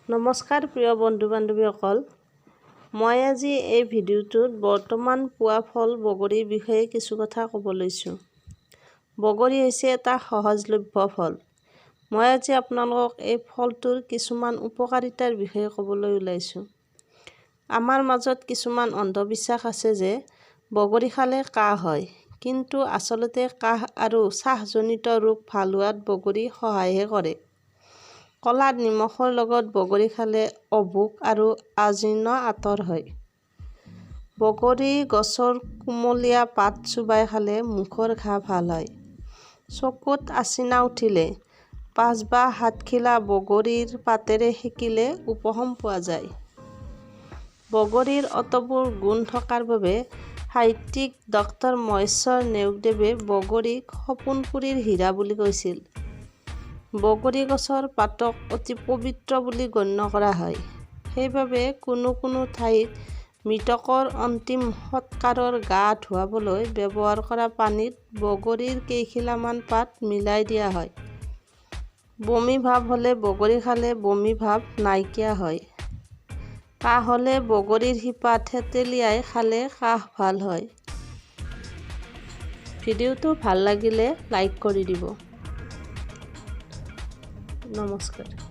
নমস্কাৰ প্ৰিয় বন্ধু বান্ধৱীসকল, মই আজি এই ভিডিঅ'টোত বৰ্তমান পোৱা ফল বগৰীৰ বিষয়ে কিছু কথা ক'ব লৈছোঁ। বগৰী হৈছে এটা সহজলভ্য ফল। মই আজি আপোনালোকক এই ফলটোৰ কিছুমান উপকাৰিতাৰ বিষয়ে ক'বলৈ ওলাইছোঁ। আমাৰ মাজত কিছুমান অন্ধবিশ্বাস আছে যে বগৰী খালে কাহ হয়, কিন্তু আচলতে কাহ আৰু শ্বাসজনিত ৰোগ ভাল হোৱাত বগৰী সহায়হে কৰে। ক'লা নিমখৰ লগত বগৰী খালে অভোক আৰু আজীৰ্ণ আঁতৰ হয়। বগৰী গছৰ কুমলীয়া পাত চোবাই খালে মুখৰ ঘাঁ ভাল হয়। চকুত আচিনা উঠিলে 5 বা 7 খিলা বগৰীৰ পাতেৰে সেকিলে উপশম পোৱা যায়। বগৰীৰ অতবোৰ গুণ থকাৰ বাবে সাহিত্যিক ডক্টৰ মহেশ্বৰ নেওগদেৱে বগৰীক সপোনপুৰীৰ হীৰা বুলি কৈছিল। বগৰী গছৰ পাতক অতি পবিত্ৰ বুলি গণ্য কৰা হয়। সেইবাবে কোনো কোনো ঠাইত মৃতকৰ অন্তিম সৎকাৰৰ গা ধুৱাবলৈ ব্যৱহাৰ কৰা পানীত বগৰীৰ কেইখিলামান পাত মিলাই দিয়া হয়। বমি ভাৱ হ'লে বগৰী খালে বমি ভাৱ নাইকিয়া হয়। কাহ হ'লে বগৰীৰ শিপা থেতেলিয়াই খালে কাহ ভাল হয়। ভিডিঅ'টো ভাল লাগিলে লাইক কৰি দিব। নমস্কাৰ।